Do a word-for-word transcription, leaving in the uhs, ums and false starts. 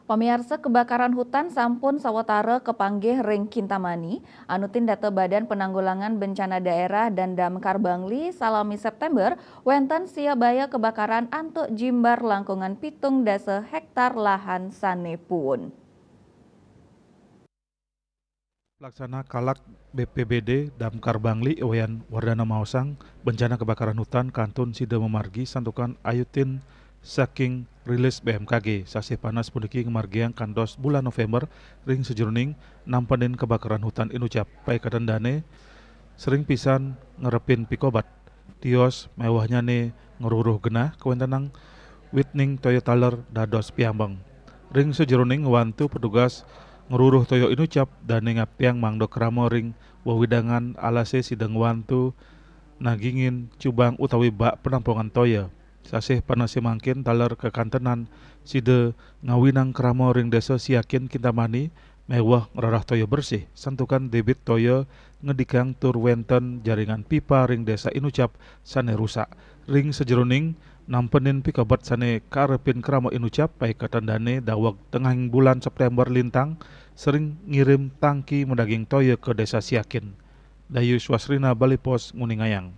Pamiarsa, kebakaran hutan sampun sawatara kapanggih ring Kintamani. Anutin data Badan Penanggulangan Bencana Daerah dan Damkar Bangli, salami September wenten sia baya kebakaran antuk jimbar langkungan pitung dasa hektar lahan sane puun. Pelaksana Kalak B P B D Damkar Bangli, Wayan Wardana maosang, bencana kebakaran hutan kantun sida mamargi santukan ayutin saking rilis B M K G. Sasih panas puniki ngamargiang kantos bulan November ring sajeroning nampenin kebakaran hutan inucap. Paiketan dane sering pisan ngarepin pikobat. Tios mewahnyane ngruruh genah kawentenang witning toya taler dados piambeng. Ring sajeroning ngwantu petugas ngruruh toya inucap, dane ngaptiang mangda krama ring wewidangan alase sida ngwantu nagingin cubang utawi bak penampungan toya. Sasih panase mangkin taler kakantenan sida ngawinang krama ring Desa Siakin, Kintamani, meweh ngrereh toya bersih, santukan debit toya ngedikang tur wenten jaringan pipa ring Desa inucap sane rusak. Ring sajeroning nampenin pikobet sane karepin krama inucap, paiketan dane daweg tengahing bulan September lintang sering ngirim tangki madaging toya ka Desa Siakin. Dayu Swasrina, Bali Post, nguningayang.